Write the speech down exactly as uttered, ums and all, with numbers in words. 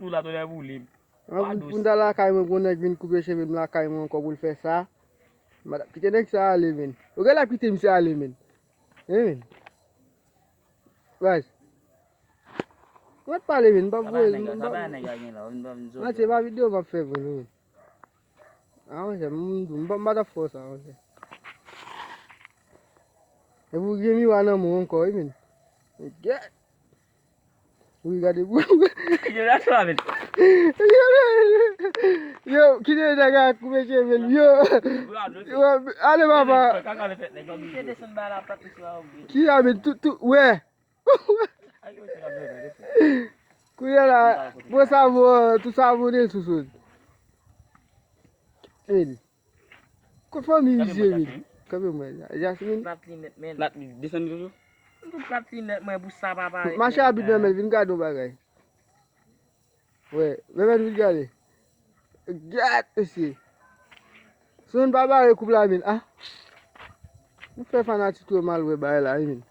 nou la, tonnè boule m. An, pou, pou n ta lakay mwen, pou nèg vin koupe cheve m lakay mwen ankò pou l fè sa. M pa t ap kite nèg sa ale, men. Ou gen l ap kite misye ale, men. Wi, men. Baz. Mwen pale, men, m p ap voye. Sa pa nèg la gen la, ou vin pa vin zòt. Nan, se pa videyo m ap fè vre, non, men. Ah, monchè, m, m, m, m pa t ap fè w sa, monchè. Epi w gen miwa nan men w ankò, wi, men. Gèt. Wi, gade pou. Yo la sa men. Yo, kite nèg a koupe cheve l, yo. Yo, ale, papa. Misye desann ba la pat misye a oubli. Ki a, men, tout, tout, wè. Kounye a la, bon, sa bon, tout sa bon de sou sou. Ey. Kot fanmi misye, men? Kanpe mwen, Jasmine. Plat linèt, men. Plat li desann li toujou. M tou plat linèt mwen pou sa pa parèt. Mache abit nan men, vin gade yon bagay. Wè, men, men, vin gade. Gad, mesye. Si moun pa bare koup la, men, ah. Nou fè fanatik yo mal wè bagay la, wi, men.